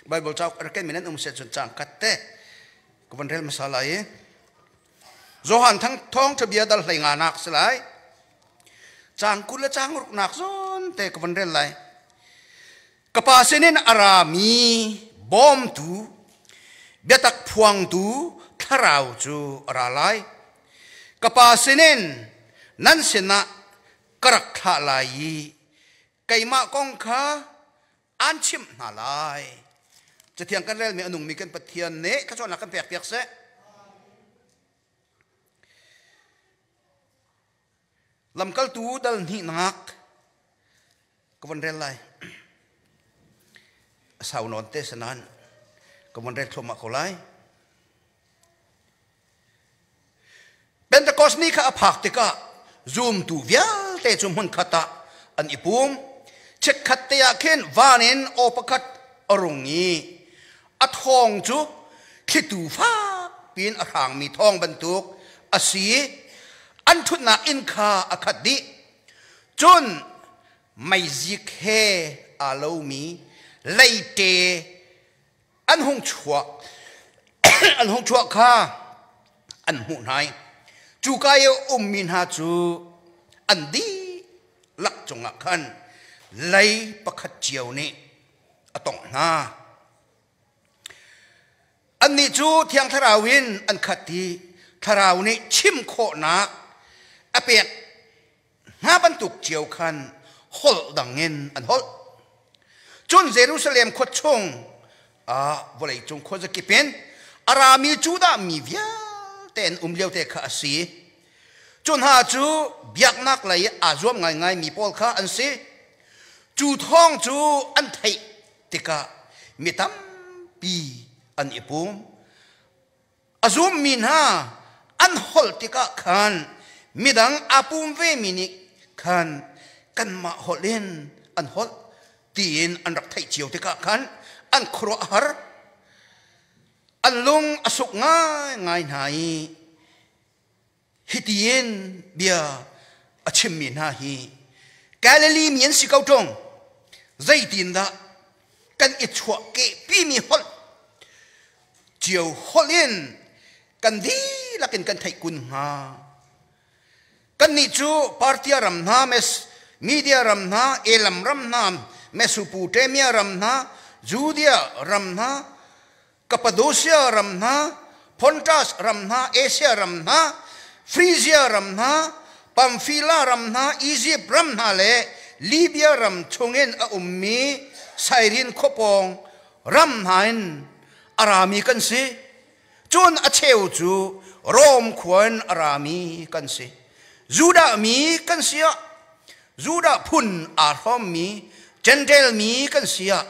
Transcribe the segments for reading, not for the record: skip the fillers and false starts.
Bible cauk a rak kenmi nan um si ahcun caang khat te ka van rel hmasa lai i Johan thang thawngṭha bia dal hlei nga nak si lai. Caang 20 le caang ruknak zawn te ka van rel lai. Ka pa sinin a rami bawmtu, biatak phuangtu thlarau cu a ra lai. Ka pa sinin nan sinah ka rak thlah lai i keimah kong kha an chimh hna lai. Cathiang kan relmi a nungmi kan Pathian nih thluachuahnak kan pek piak seh. Lamkaltu dal hnihnak ka von rel lai. A sau nawn te sanan ka von rel thluahmah ko lai. Pentecost ni kha a phak tikah zumtu vialte cu hmunkhat ah an i pum. Chikkhat te ah khin van in aw pakhat a rung i a thawng cu thlitu fak piin a hrangmi thawng bantuk a si i an ṭhutnak inn kha a khat dih. Cun meizik he aa lomi leite an hung chuah an hung chuah kha an hmuh hna i cuka i a ummi hna cu an dihlak cungah khan lei pakhat cio nih a tongh hna. Annih cu Thiang Thlarau in an khat i Thlarau nih chim khawhnak a pek hna bantuk cio khan holh dang in an holh. Cun Jerusalem khua chung ah vawleicung khuazakip in a rami Judah mi vialte an um lio te kha a si. Cu hna cu biaknak lei aa zuam ngaingai mi pawl kha an si. Cu thawng cu an theih tikah mi tampi an i pum. A zummi hna an holh tikah khan midang aa pum vemi nih khan kanmah holh in an holh tiin an rak theih cio tikah khan an khuaruahhar. An lung a suk ngaingai hna i hiti in bia a chimmi hna hi Galilee mi an si ko ṭung zeitindah kan i chuahkehpimi holh cio holh in kan dihlak in kan theih kun hnga kannih cu Parthia ram hna Mes Media ram hna Elam ram hna Mesopotamia ram hna Judea ram hna Cappadocia ram hna, Pontus ram hna, Asia ram hna, Phrygia ram hna, Pamphila ram hna, Izipt ram hna le Libya ram chungin a ummi Sairin khuapawng ram hna in a rami kan si. Cun a cheu cu Rom khua in a rami kan si. Judah mi kan si ah, Judah phun aa hrawmmi Jentail mi kan si ah,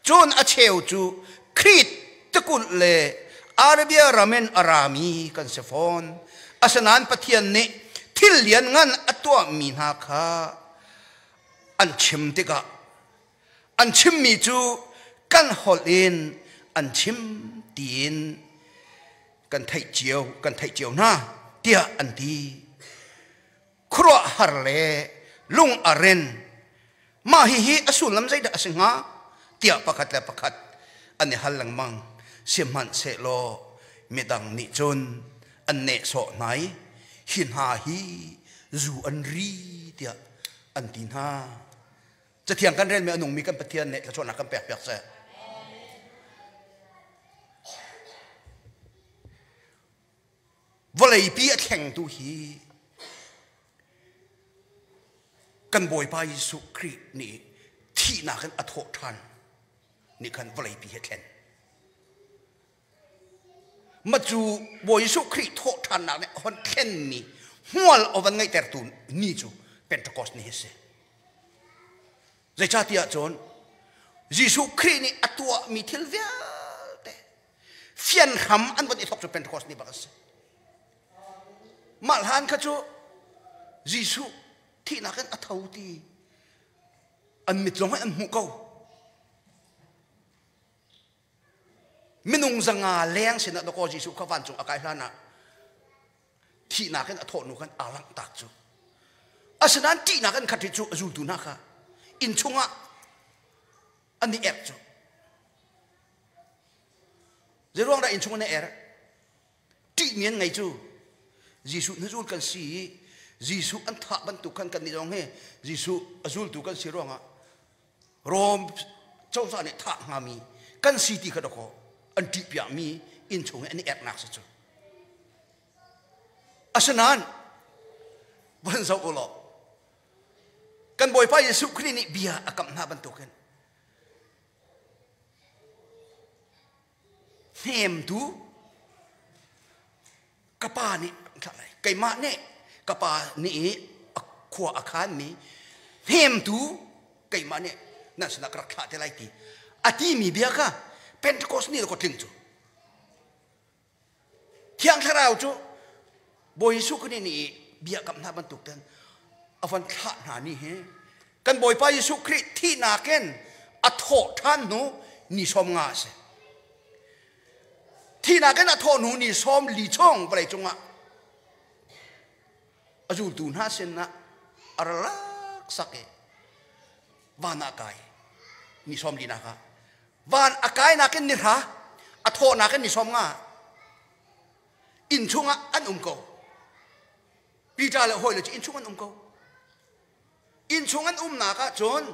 cun a cheu cu Krit tikulh le Arabia ram in a rami kan si fawn. Asinain Pathian nih thil lianngan a tuahmi hna kha an chim tikah an chimmi cu kan holh in an chim tiin kan theih cio kan theih cio hna tiah an ti. Khuaruahhar le lung a ren mah hihi a sullam zeidah a si hnga tiah pakhat le pakhat an i hal lengmang. Sihmanhsehlaw midang nih cun an nehsawh hna i hi hna hi zu an ri tiah an ti hna. Cathiang kan relmi a nungmi kan Pathian nih thluachuahnak kan pek piak seh. Vawleipi a thlengtu hi kan Bawipa Jesuh Khrih nih thihnak in a thawh ṭhan nih khan vawleipi hi a thlen. Ma cu Bawi Jesuh Khrih thawh ṭhannak nih a hon thlenmi hmual a van ngeihtertu ni cu Pentecost ni hi a si. Zeicahtiah cun Jesuh Khrih nih a tuahmi thil vialte fian hram an von i thawk cu Pentecost ni bak a si. Mah hlan kha cu Jesuh thihnak in a tho ti an mit zong an hmuh ko. Minung 500 leng sinah dakaw Jesuh kha vancung a kai hlan ah thihnak in a thawh hnu khan aa langhtak cu. Asinain ṭihnak in khat cu a zultu hna kha inn chungah an i ek cu. Zeiruang dah innchung an er? Ṭihmi an ngei cu. Jesuh hnuzul kan si i Jesuh an thah bantuk khan kan nih zong hi Jesuh a zultu kan si ruangah Rom cozah nih thah hngami kan si ti kha dakaw an ṭihpiakmi innchung i an i ernak si cu. Asinain van zoh u law kan Bawipa Jesuh Khrih nih bia a kamh hna bantukin hnemtu ka pa nih keimah nih ka pa nih a khua a khanmi hnemtu keimah nih nan sinah ka rak thlah te lai ti a timi bia kha Pentecost ni ko tling cu Thiang Thlarau cu Bawi Jesuh Khrih nih bia kamh hna bantuk ten a van thlah hna ni hi kan Bawipa Jesuh Khrih thihnak in a thawh ṭhan hnu ni 50 a si. Thihnak in a thawh hnu ni 40 chung vawlei cungah a zultu hna sinah a ra laksak i van ah kai ni 40 nak ah van a kainak in ni hra a thawhnak in ni 50 inn chungah an um ko Peter le hawile cu inn chung an um ko inn chung an umnak ah cun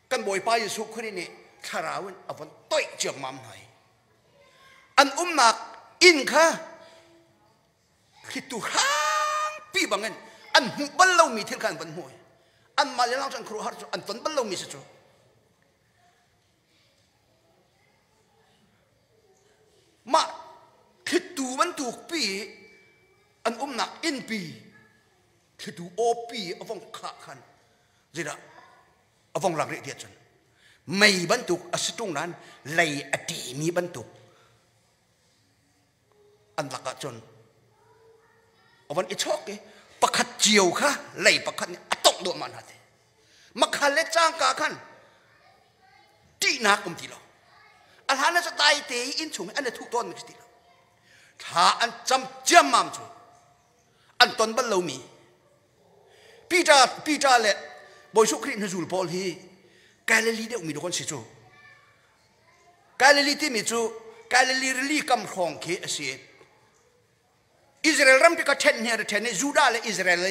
kan Bawipa Jesuh Khrih nih thlarau in a von toih ciammam hna i an umnak inn kha thlitu hrangpi bangin an hmuh bal lomi thil kha an van hmuh i anmah le lang cu an khuaruahhar cu an ton bal lomi si cu mah thlitu bantuk pi an umnak innpi thlitu awpi a vong khah khan zeidah a vong lak rih tiah cun mei bantuk a si ṭung nain lei a ṭemi bantuk an lakah cun a von i chawk i pakhat cio kha lei pakhat nih a tongh duahmah hna te makhal le cangka khan ṭihnak um ti lo a hlan ah dai te i inn chung i an i thuh tawn mi si ti lo thla an cam ciammam cu an ton bal lomi Peter Peter le Bawi Jesuh Khrih hnuzul pawl hi Galilee deuh mi dawh an si cu Galilee timi cu Galilee rili kam hrawng khi a si. Israel rampi ka ṭhen hi a ṭhen i Judah le Israel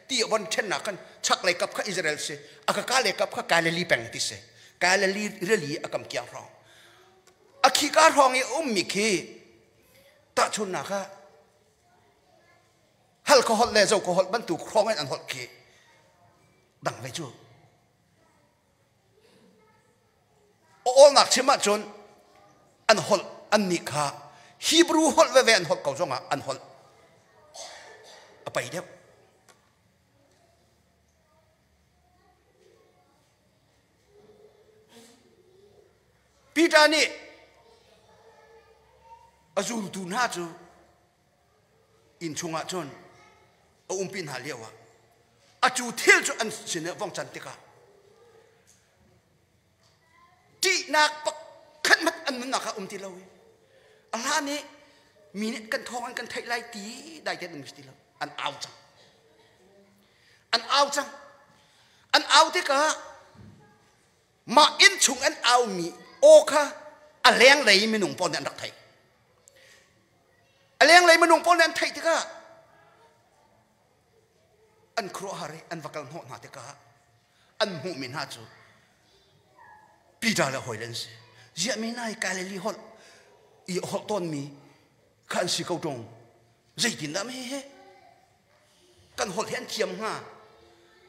ti a von ṭhennak khan chaklei kap kha Israel si, a ka ka le kap kha Galilee peng ti si. Galilee rili a kam kiang hrawng. A khika hrawng i a ummi khi tahchunnak ah hal ka holh le zo ka holh bantuk hrawng in an holh khi dang ve cu. Awlnak chim ahcun an holh annih kha Hebrew holh veve an holh ko zongah an holh a pei deuh. Peter nih a zultu hna cu inn chungah cun a umpi hna lioah a cu thil cu an sin i vong can tikah ṭihnak pakhat hmanh an nunnak ah um ti lo i a hlan i mi nih kan thawng an kan theih lai ti dai tein um ti lo an au cang an au cang an au tikah mah inn chung an aumi aw kha a lenglei minung pawl nih an rak theih A lenglei minung pawl nih an theih tikah an khuaruahhar i an va kal hnawh hna tikah an hmuhmi hna cu Peter le hawile an si. Ziah mi hna hi Galilee holh i holh tawnmi kha an si ko ṭung. Zeitindah mi hi kan holh hi an thiam hnga?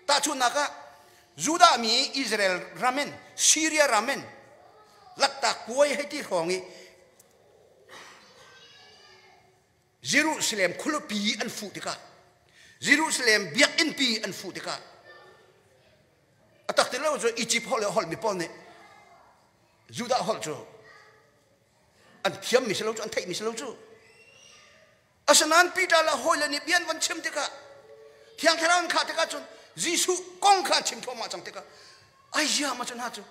Tahchunhnak ah Judah mi Israel ram in Syria ram in Laktak puai hei ti hrawng i Jerusalem khualipi an fuh tikah Jerusalem biakinnpi an fuh tikah a tak ti lo cu Egypt holh le holhmi pawl nih Judah holh cu an thiammi si lo cu an theihmi si lo cu asinain Peter le hawile nih bia an van chim tikah Thiang Thlarau an khah tikah cun Jesuh kong kha an chim thluahmah cang tikah ai zia ma cu hna cu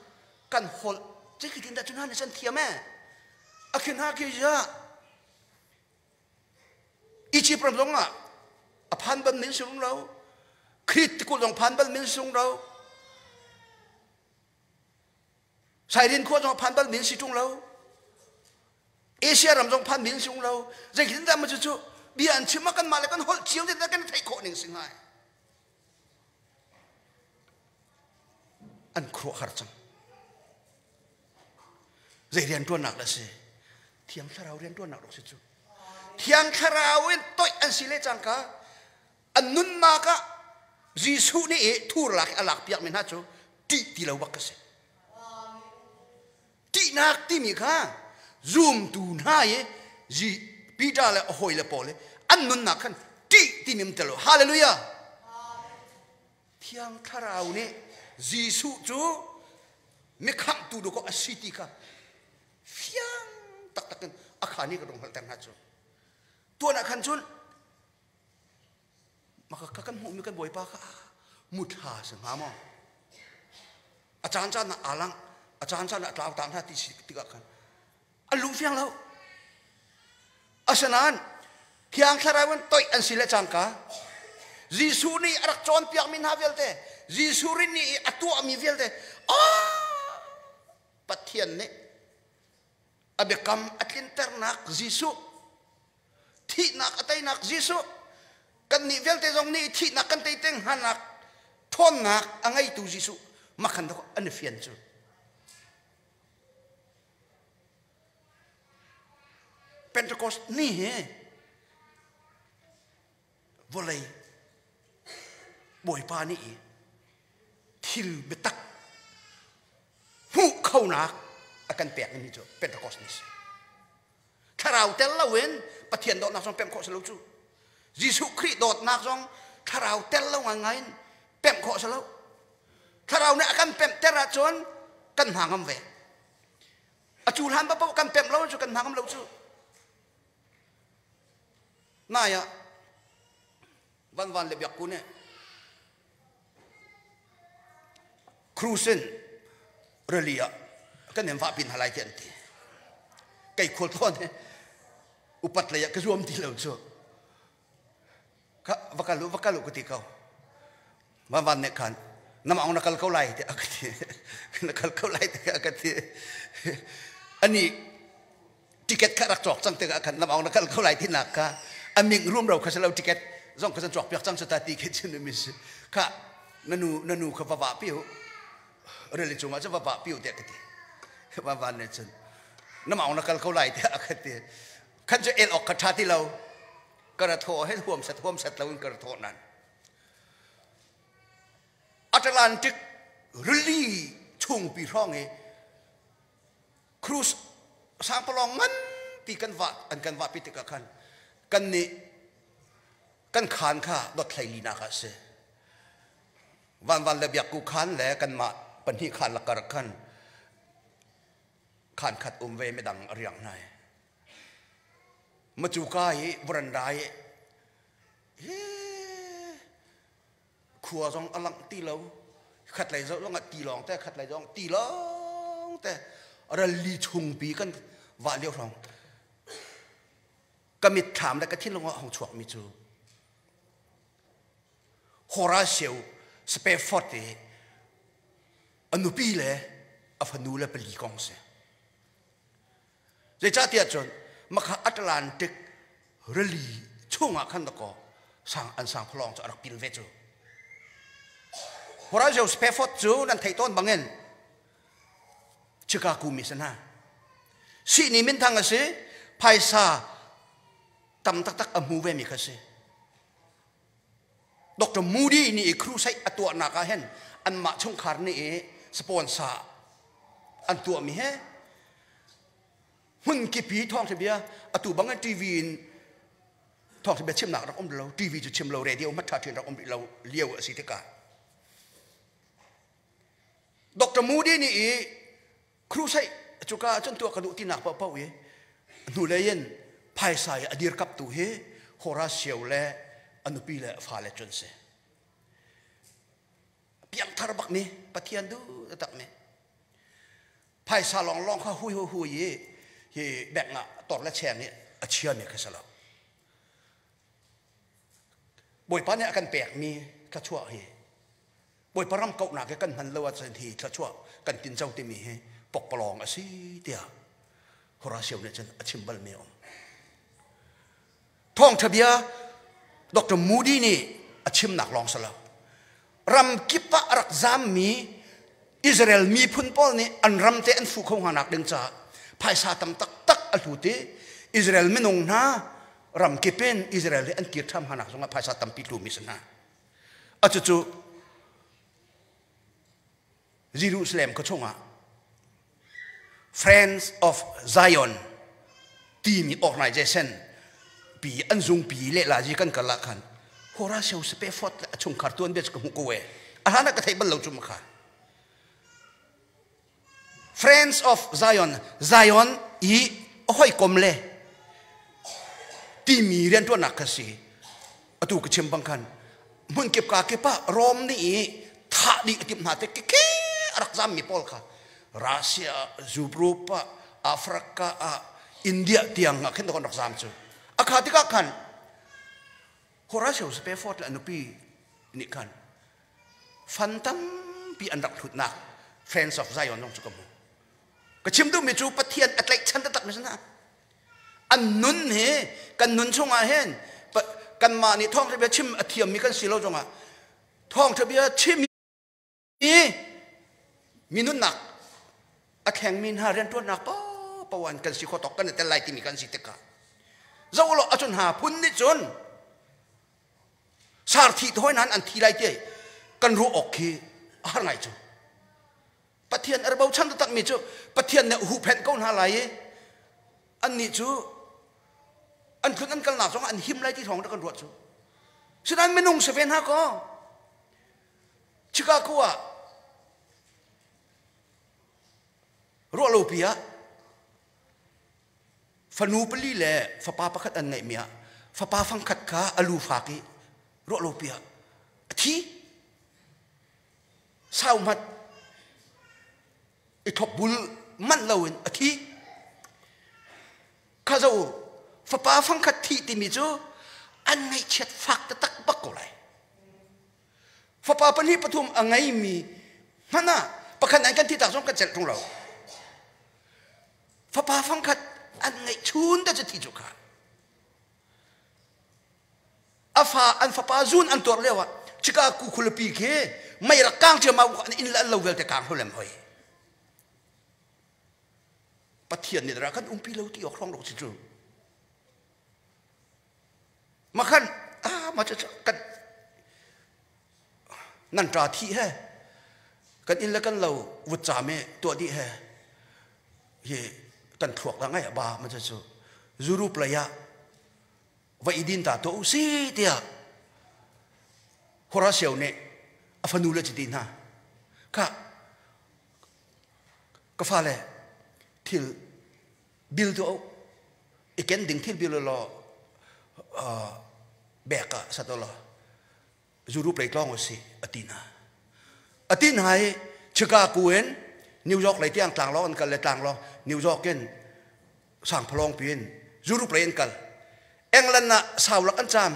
kan holh zeitin dah cu hna nih an thiam ee a khi hna khi ja Egypt ram zong ah a phan bal min sung lo Krit tikulh zong phan bal min sung lo Sairin khua zong phan bal min si ṭung lo. Asia ram zong phan min sung lo. Zeitin dah ma cu bia an chim ah kanmah le kan holh cio te kan theih khawh ning si ngai. An khuaruahhar cang. Zei rian ṭuannak dah si? Thiang Thlarau rian ṭuannak rak si cu. Thiang Thlarau in toih an si le cangka an nunnak ah Jesuh nih i thur lak i a lak piakmi hna cu ṭih ti lo bak ka si. Ṭihnak timi kha zumtu hna i Peter le a hawile pawl i an nunnak khan ṭih timi um tel lo. Hallelujah! Thiang Thlarau nih Jesuh cu mikhamhtu dawkaw a si ti kha fiang taktak in a kha nih ka rung hngalhter hna cu. Tuan ah khan cun maka ka kan hmuhmi kan bawipa kha muthla si hnga maw? A caan caan ah aa lang, a caan caan ah a tlau tang hna ti si tikah khan an lung fiang lo. Asinain Thiang Thlarau in toih an si le cangka Jesuh nih a rak cawnpiakmi hna vialte Jesuh nih a tuahmi vialte ah Pathian nih a biakam a tlinternak Jesuh thihnak a teinak Jesuh kannih vialte zong nih thihnak kan tei teng hnanak ṭhawnnak a ngeitu Jesuh makhan an i fian cu. Pentecost ni hi vawlei Bawipa nih thil biatak hmuh khonak a kan pek ni cu Pentecost ni si. Thlarau tel loin Pathian dawtnak zong pemh khawh si lo cu. Jesuh Khrih dawtnak zong thlarau tel lo ngaingai in pemh khawh si lo. Thlarau nih a kan pemhter ahcun kan hna ngam ve. A cu hlan paoh kan pemh lo cu kan hna ngam lo cu. Nai ah Van Van le Biak Ku nih cruise in rally ah kan in vah pin halai ti an ti. Kei khual thawn he upat lei ah ka zuam ti lo cu. Ka va kal u va kal u ka ti ko. Van Van nih khan na maung na kal ko lai tiah a ka ti. Na kal ko lai tiah a ka ti. Ani ticket kha rak cawk cang tikah khan na maung na kal ko lai tinak kha a ming rumro kha si lo ticket zong kha san cawk piak cang ta ti khi chin mi si kha na nu na nu kha va va pi u rili cungah cun va va pi u tiah ka ti. Van Van nih cun na maung na kal ko lai tiah a ka ti. Khan cu el awk kha ṭha ti lo. Ka ra thaw he huam set huam set lo in ka ra thawh nan. Atlantic rili chungpi hrawng i cruise sangpalawng nganpi kan vah an kan vahpi tikah khan kan nih kan khaan kha dot hlei linak ah a si. Vanvan le Biakku khaan le kanmah pahnih khaan lakar khan khaan khat um ve midang a riang hna i macuka i varanda i hi khua zong a langh ti lo khat lei zong ah ti lawng te khat lei zong ti lawng te ralli chungpi kan vah lio hrawng ka mitthlam le ka thinlung ah hong chuak mi cu Horatio Spafford i a nupi le a fanu le pali kong si. Zeicahtiah cun makha Atlantic rili chungah khan dakaw sang an sangphalawng cu a rak pil ve cu. Horatio Spafford cu nan theih tawn bangin Chicago mi si hna. Sihni minthang a si, phaisa tam taktak a hmu ve mi kha si. Dr. Moody nih i crusade a tuahnak ah hin anmah chungkhar nih i sponsor an tuahmi he hmun kipi thawngtha bia atu bang in TV in thawngtha bia chimnak rak um lo TV cu chim lo radio hmat ṭha ṭhin rak um rih lo lio a si tikah Dr. Moody nih i crusade cuka ah cun tuah ka duh tinak paohpaoh i hnulei in phaisa i a dirkaptu hi Horatio le a nupi le a fale cun si. Piangthar bak mi Pathian duh tak mi phaisa lawnglawng kha hui hui hui i hi bank ah tor le cheng i a chia mi kha si lo. Bawipa nih a kan pekmi thluachuah hi Bawipa ram kauhnak hi kan hman lo ahcun hi thluachuah kan tinco timi hi pokpalawng a si tiah. Horatio nih cun a chim balmi a um. Thawngṭha bia Dr. Moody nih a chimnak lawng si lo. Ram kip ah a rak zammi Israel miphun pawl nih an ram te an fu kho hnga nak ding caah phaisa tam taktak a hlut i Israel minung hna ram kip in Israel hi an kir ṭham hnga nak zongah phaisa tampi tlumi si hna. A cucu Jerusalem khua chungah Friends of Zion timi organization pi an zungpi lehla ji kan kal ah khan Horatio Spafford le a chungkhar tuan bia ka hmuh ko e a hlan ah ka theih bal lo cu ma kha Friends of Zion Zion i a hawikom le timi riantuannak kha si atu ka chim bang khan hmun kip ka kip ah Rom nih i thah dih a timh hna te ke a rak zammi pawl kha Russia Europe ah Africa ah India tiang ah khin rak zam cu a kha tikah khan Horatio Spafford le a nupi nih khan fan tampi an rak hlutnak Friends of Zion zong cu ka hmu ka chim duhmi cu Pathian a tlaihchan taktak mi si na an nun hi kan nun chungah hin kanmah nih thawngṭha bia chim a thiammi kan si lo zongah thawngṭha bia chim i mi nunnak a thlengmi hna rianṭuannak paohpaoh an kan si kho tawk kan i tel lai timi kan si tikah zoh law acun hna phun nih cun sarthi hawi nan an thi lai ti kan ruah awk khi a har ngai cu Pathian a bochan taktakmi cu Pathian nih huhphenh ko hna lai i annih cu an tlun an kalnak zongah an him lai ti thawng kan ruah cu. Sinain minung si ve hna kaw Chicago ah ruahlopi ah fanu pali le fapa pakhat an ngeihmi ah fapa fangkhat kha a lu fak i ruahlopi ah a thi. Sau hmanh i thawkbul manh loin a thi. Kha zo fapa fangkhat thih timi cu an ngaihchiat fak taktak bak ko lai. Fapa pahnih pathum a ngeimi hmanh ah pakhat an kan thi tak zong kan celh ṭung lo. Fapa fangkhat an ngeih chun te cu thi cu kha. A fa an fapa zun an tuar lio ah Chicago khualipi khi mei rak kang ṭhiamau an inn le an lo vialte kang hlolem hoi. Pathian nih dah kan umpi lo ti awk hrawng rok si cu. Makhan ah ma kan nan ṭa thi he kan inn le kan lo vutcaam i tuah dih he hi kan thluak la ngai ba ma cu Europe lei ah va i din ta tuah u si tiah Horatio nih a fanu le chiti hna kha ka fale thil bil tuah u i ken ding thil bil law bek ah sat law Europe lei tlawng u si a ti hna a ti hna i Chicago in New York lei tiang tlanglawng an kal le tlanglawng New York in sangphalawng piin Europe lei an kal England ah saulak an caam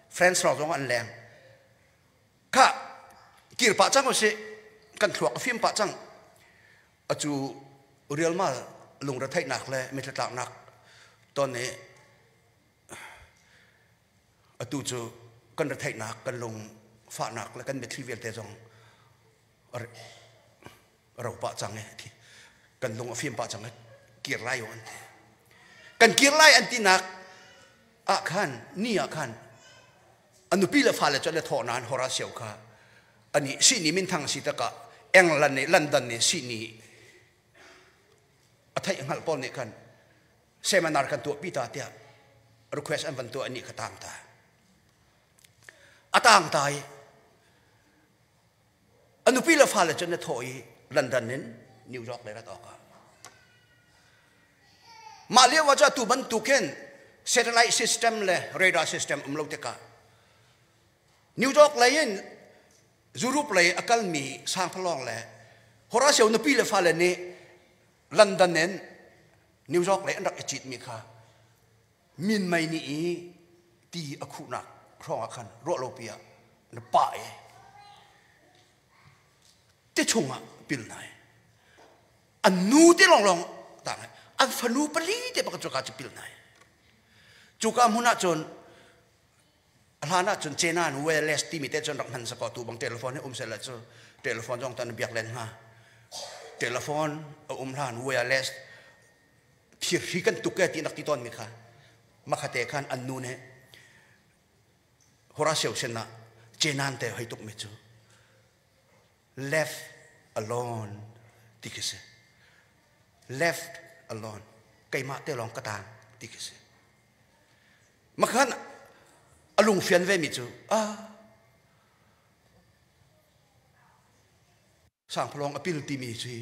France lawng zong an leng kha kir pah cang usih kan thluak a fim pah cang acu rialmal lungretheihnak le mithlatlaknak ton i atu cu kan retheihnak kan lung fahnak le kan mitthli vialte zong ro pah cang e ti kan lung a fim pah cang e kir lai an ti kan kir lai an tinak ah khan ni ah khan a nupi le fale cu le thawh nain Horatio kha ani sihni minthang si takah England nih London nih sihni a theih hngalh pawl nih khan seminar kan tuah pi ta tiah request an van tuah ani kha tang ta a tang ta i A nupi le fale cu na thawh i London in New York lei rat awkah. Mah lio ah cu atu bantukin satellite system le radar system um lo tikah New York lei in Europe lei a kalmi sangphalawng le Horatio nupi le fale nih London in New York lei an rak i citmi kha minmei nih i ti a khuhnak hrawng ah khan ruahlopi ah na pah i ti chungah pil nai an nu te lawnglawng tang. An fanu pali te bak cuka cu pil nai. Cuka hmun ah cun hlan ah cun Cenan wireless timi te cun rak hman sakaw tu bang telephone hi um sela cu telephone zong tan biak len hnga. Telephone a um hlan wireless thirhri kan tuk e ti nak ti tawn mi kha makhate khan an nu nih Horatio sin ah Cenan te hoi tuk mi cu left alone ti khi si left alone keimah te lawng ka tang ti khi si makhan a lungfian ve mi cu ah sangphalawng a pil timi cu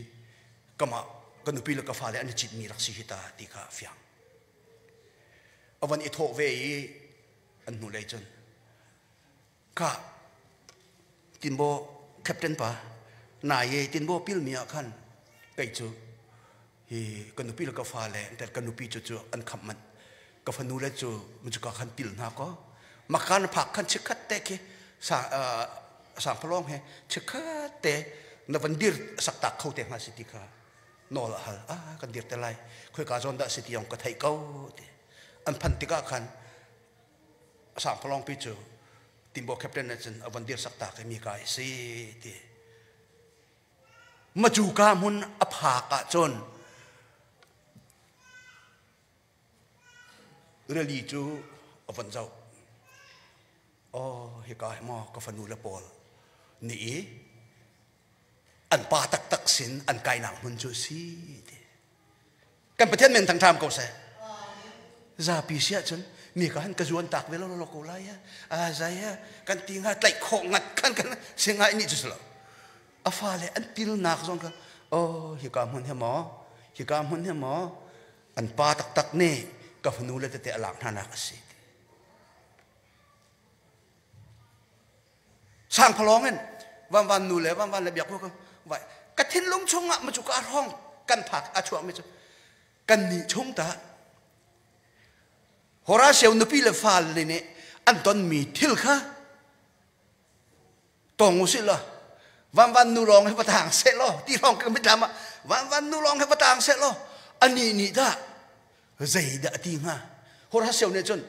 kamah ka nupi le ka fale an i citmi rak si hi ta ti kha a fiang a van i thawh ve i an hnulei cun Ka tinbaw captain pa nai tinbaw pilmi ah khan kei cu hi ka nupi le ka fale ka nupi cu cu an khamh manh ka fanu le cu cu ka khan pil hna ko makan phak khan chikkhat te khi sangphalawng he chikkhat te na van dir saktak kho te hnga si ti kha nawl a hal ah kan dir te lai khoika zawn dah si ti yong ka theih ko ti an phan tikah khan sangpalawngpi cu Timbo captain nih cun a von dir sak tak i mi ka si ti macuka hmun a phak ahcun rili cu a von zoh oh hika hi maw ka fanu le pawl nih i an pa taktak sin an kainak hmun cu si ti Kan Pathian men thangṭham ko seh. Zapi si ahcun mi ka han ka zuan tak ve lo lo ko lai a zai a kan ti nga tlaih khawh ngat khan kan singai nih cu si lo. A fale an tilnak zong kha oh hika hmun he maw hika hmun he maw an pa taktak nih ka fanu le tete a lak hna nak a si. Sangphalawng in vanvan nu le vanvan le biak ko vai ka thinlung chungah ma cu ka hrawng kan phak a chuak mi cu kan nih chung ta Horatio nupi le fal le nih an ton mi thil kha tong usih law vanvan nu lawng he va tang seh law ti hrawng ka mitthlam ah vanvan nu lawng he va tang seh law ani nih dah zei dah a ti hnga Horatio nih cun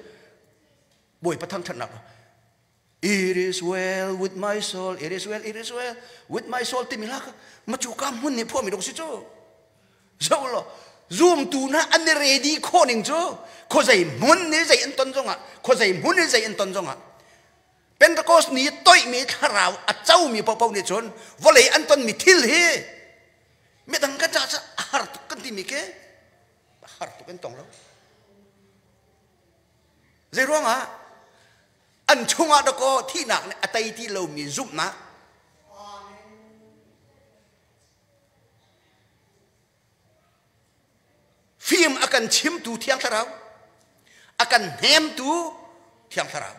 Bawipa thangṭhatnak It is well with my soul, it is well, it is well with my soul timi hla kha macu ka hmun nih phuahmi dong si cu. Zo law zumtu na an i ready khawh ning cu khuazei hmun nih zei an ton zongah khuazei hmun nih zei an ton zongah Pentecost ni toihmi thlarau a comi paohpaoh nih cun vawlei an tonmi thil hi midang kan caah a har tuk kan timi khi a har tuk an tong lo. Zei ruangah an chungah dakaw thihnak nih a tei ti lomi zumhnak fim a kan chimtu Thiang Thlarau a kan hnemtu Thiang Thlarau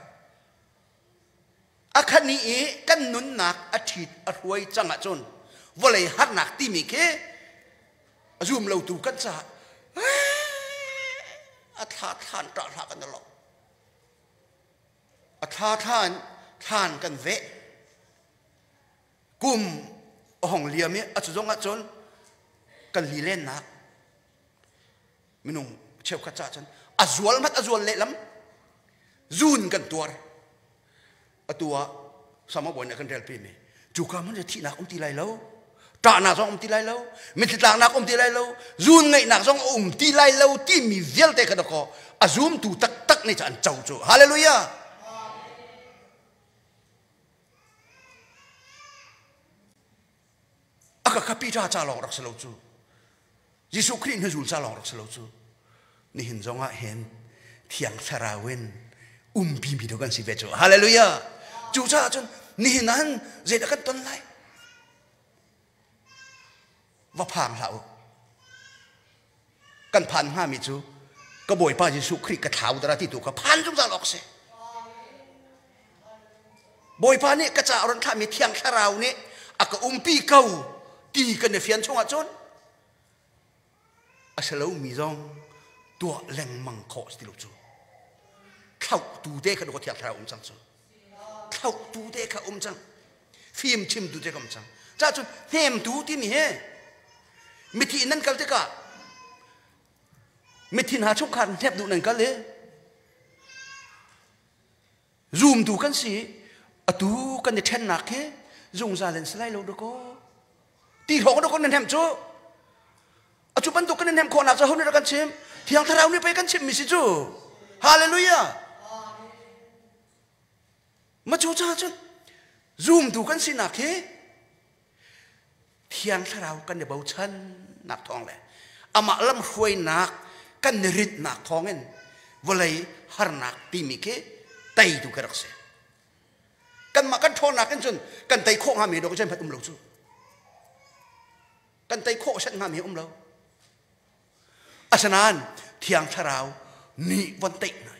a khan i kan nunnak a ṭhit a hruai cang ahcun vawlei harnak timi khi a zum lotu kan caah a thla thlan ṭah hlah kan lo a thla thlan thlan kan veh kum a hong liam i a cu zong ahcun kan lilennak minung cheukhat caah cun a zual hmat a zual lehlam zun kan tuar atu ah sama bawi nih kan relpi mi cuka hmun cu thihnak um ti lai lo ṭahnak zong um ti lai lo mitthli tlaknak um ti lai lo zun ngeihnak zong a um ti lai lo timi vialte kha dakaw a zumtu taktak nih cu an co cu hallelujah a ka kha Peter ca lawng rak si lo cu Jesuh Khrih hnuzul ca lawng rak si lo cu nihin zong ah hin thiang thlarau in umpi mi kan si ve cu hallelujah cu caah cun nihin ah zeidah kan ton lai va phang hlah u kan phan hngami cu ka Bawipa Jesuh Khrih ka thlau dara ti tu kha phan zungzal awk si Bawipa nih ka ca ron thlahmi Thiang Thlarau nih a ka umpi ko ti kan i fian chungah cun a si lomi zong tuah lengmang khawh si ti lo cu thlauhtu te kha Thiang Thlarau um cang cu thlauhtu te kha um cang fim chimtu te kha um cang cah cun hnemtu timi he mithi in nan kal tikah. Mithi hna chungkhar hnep duh nan kal i zumtu kan si atu kan i ṭhennak hi zungzal in si lai lo dakaw ti hrawng dakaw nan hnem cu. Atu bantuk kan i hnem khawhnak cu ho nih rak kan chim? Thiang Thlarau nih pei kan chimmi si cu. Hallelujah. Ma cu caah cun zumtu kan sinak hi Thiang Thlarau kan i bochan nak thawng le amah lamhruainak kan i rinhnak thawngin vawlei harnak timi khi teitu ka rak si. Kanmah kan ṭhawnnak in cun kan tei khawh hngami dawh zeihmanh um lo cu. Kan tei khawh set hngami um lo. Asinain Thiang Thlarau nih von teih hna.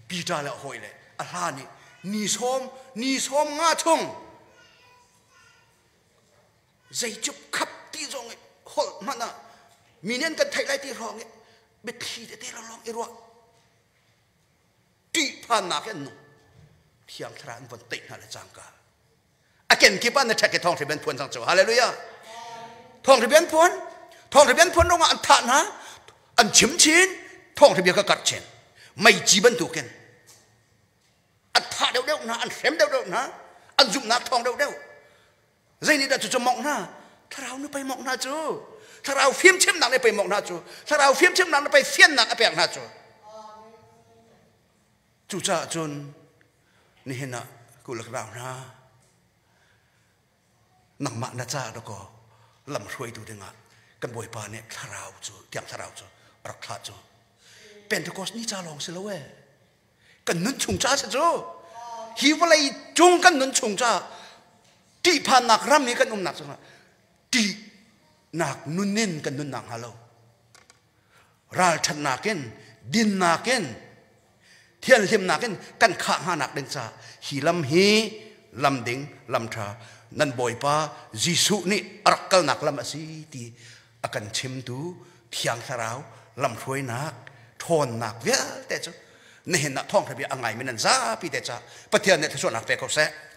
Peter le a hawi le a hla nih ni 15 chung zeicup khap ti zong i holh hmanh ah mi nih an kan theih lai ti hrawng i biathli tete lawng i ruah ṭihphannak in an nung. Thiang Thlarau an von teih hna le cangka a kenkip ah na ṭhek i thawngṭha bian phuan cang cu. Hallelujah. Thawngṭha bian phuan, thawngṭha bian phuan ruangah an thah hna, an chim chin, thawngṭha bia ka karh chin meici bantukin an thah deuhdeuh hna, an hrem deuhdeuh hna, an zumhnak thawng deuhdeuh. Zei nih dah cucu mawngh hna? Thlarau nih pei mawngh hna cu. Thlarau fimchimnak nih pei mawngh hna cu. Thlarau fimchimnak nih pei fiannak a pek hna cu. Cucaah cun nihin ah kulak rau hna, nangmah na ca dakaw lam hruaitu dingah kan Bawipa nih thlarau cu, Thiang Thlarau cu a rak thlah cu. Pentecost ni ca lawng si lo ee. Kan nun chung ca si cu. Hi vawlei cung kan nun chung ca ṭihphannak ram i kan umnak cungah ṭihnak nun in kan nunnak hnga lo, ralṭhatnak in, dinnak in, thianhlimnak in kan khah hnganak ding ca hi lam hi lam ding, lam ṭha, nan Bawipa Jesuh nih a rak kalnak lam a si ti a kan chimtu Thiang Thlarau lamhruainak ṭhawnnak vialte cu nihin ah thawngṭha bia a ngaimi nan zapi te ca Pathian nih thluachuahnak pe ko seh.